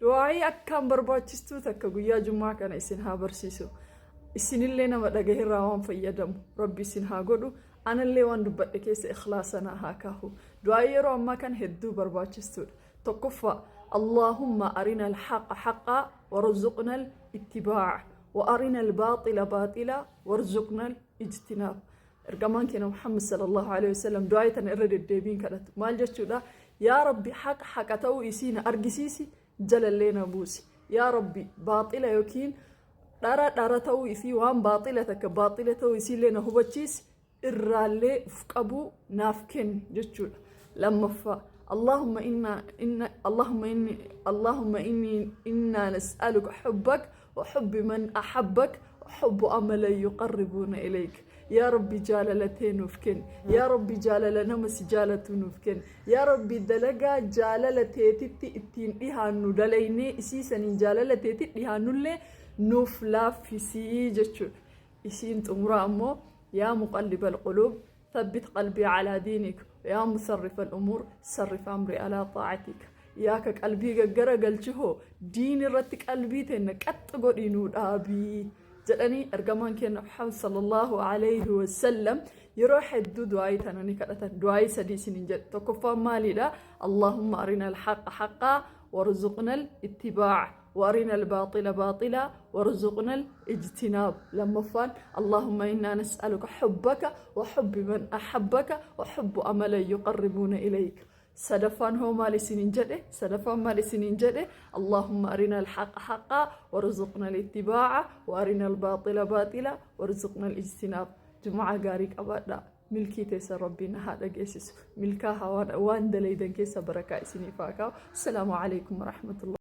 Du'aa'ii akkaan barbaachistuu takka guyyaa Jum'aa kana isin haa barsiisu. Isinillee nama dhagaherraa waan fayyadamu Rabbi isin haa godhu. Anallee waan dubbadhe keessa ikhlaasa naa haa kaahu. Du'aa'ii yeroo ammaa kana hedduu barbaachistuudha. Tokkoffaa, Allaahumma arina al-haqa haqqaa warzuqna al-ittibaa'a wa arina al-baaxila baaxilaa warzuqna al-ijtinaab. Ergamaan keenya Muhammad sallallahu alaihi wasallam du'aa'ii tana irra deddeebiin kadhatu. Maal jechuudha? Yaa Rabbi, haqa haqa ta'uu isii na argisiisi, jalallee na buusi. Yaa Rabbi, baaxila yookiin dhara dhara ta'uu isii, waan baaxila takka baaxila ta'uu isiillee na hubachiisi, irraallee uf qabuu naaf kenni jechuudha. Lammaffaa, Allahumma inna inna Allahumma inni Allahumma inni innaa nas'aluka hubbak wa hubbi man ahabbak wa hubbu amalan yuqarribuuna ilayk. Yaa Rabbi, jaalala tee nuuf kenni. Yaa Rabbi, jaalala nama si jaalatu nuuf kenni. Yaa Rabbi, dalagaa jaalala teetitti ittiin dhihaannu dalaynee isii saniin jaalala teetitti dhihaannullee nuuf laaffisii jechuudha. Isiin xumuraa ammoo, yaa muqallibal quluub thabbit qalbii alaa diinik, yaa musarrifal umuur sarrif amri alaa xaacatik. Yaa ka qalbii gaggara galchihoo, diin irratti qalbii teenna qaxx godhii nuu dhaabii jedhanii ergamaan keenya Muhammad sallallahu alayhi wasallam yeroo hedduu du'aayii tana ni kadhatan. Du'aayii sadii isiniin jedhe. Tokkoffaan maaliidha? Allahumma arina al-haqa haqqaa warzuqna al-ittibaa'a wa arina al-baaxila baaxilaa warzuqna al-ijtinaab. Lammaffaan, Allahumma innaa nas'aluka hubbaka wa hubbi man ahabbaka wa hubbu amalan yuqarribuuna ilayka. Sadaffaan hoo maal isiniin jedhe? Sadaffaan maal isiniin jedhe? Allahumma arina al-haqa haqqaa warzuqna al-ittibaa'a wa arina al-baaxila baaxila warzuqna al-ijtinaab. Jumu'aa gaarii qabaadhaa. Milkii teessan Rabbiin haa dhageessisu. Milkaa waan dalaydan keessa barakaa isiniif haa kaa'u. Assalaamu alaikum warahmatullahi.